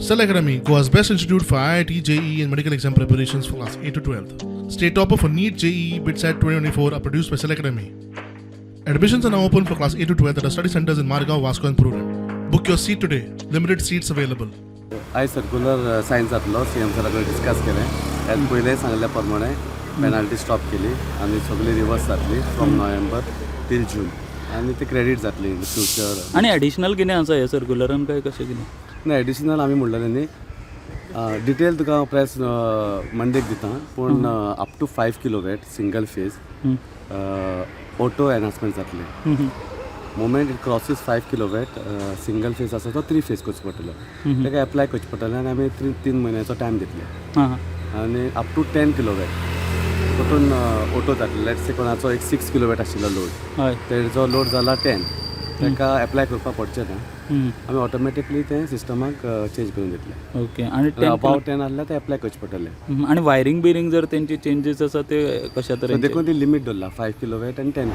Cell Academy, Goa's best institute for IIT, JEE, and medical exam preparations for class 8 to 12. State topper for NEET, JEE, BITSAT 2024 are produced by Cell Academy. Admissions are now open for class 8 to 12 at our study centers in Margao, Vasco, and Purulem. Book your seat today. Limited seats available. आयज circular sign जातलो. C M सरा कडेन discuss केलें. ह्यात पयलें सांगल्या प्रमाणे penalty stop केली आनी सगळी रिवर्स जातली फ्रॉम नोव्हेंबर टील जून आनी ती क्रेडीट जातली इन फ्युचर. आनी एडिशनल कितें आसा हे सर्क्युलरान काय कशें कितें? ना, एडिशनल आमी म्हणलेलें न्ही, डिटेल तुका प्रेस मंडेक दिता, पूण up to 5 kilowatt single phase auto enhancement जातलें. Moment it crosses 5 kilowatt single phase आसा तो थ्री फेज करचो पडटलो. ताका एप्लाय करचें पडटलें आनी आमी 3 म्हयन्याचो टायम दितले. हां हां आनी अप टू 10 किलोवॅट परतून ऑटो जातले. Let's say कोणाचो एक 6 किलोवॅट आशिल्लो लोड, तेजो लोड जाला 10, ताका एप्लाय करपाक पडचें ना. आमी ऑटोमॅटिकली तें सिस्टमाक चेंज करून दितले. ओके, आनी 10 अबाव 10 आहल्यार ते एप्लाय करचें पडटलें. आनी वायरींग बिरींग जर तेंची चेंजीस आसा ते कशा तरेन? देखून ती लिमीट दवरला, 5 किलोवॅट आनी 10.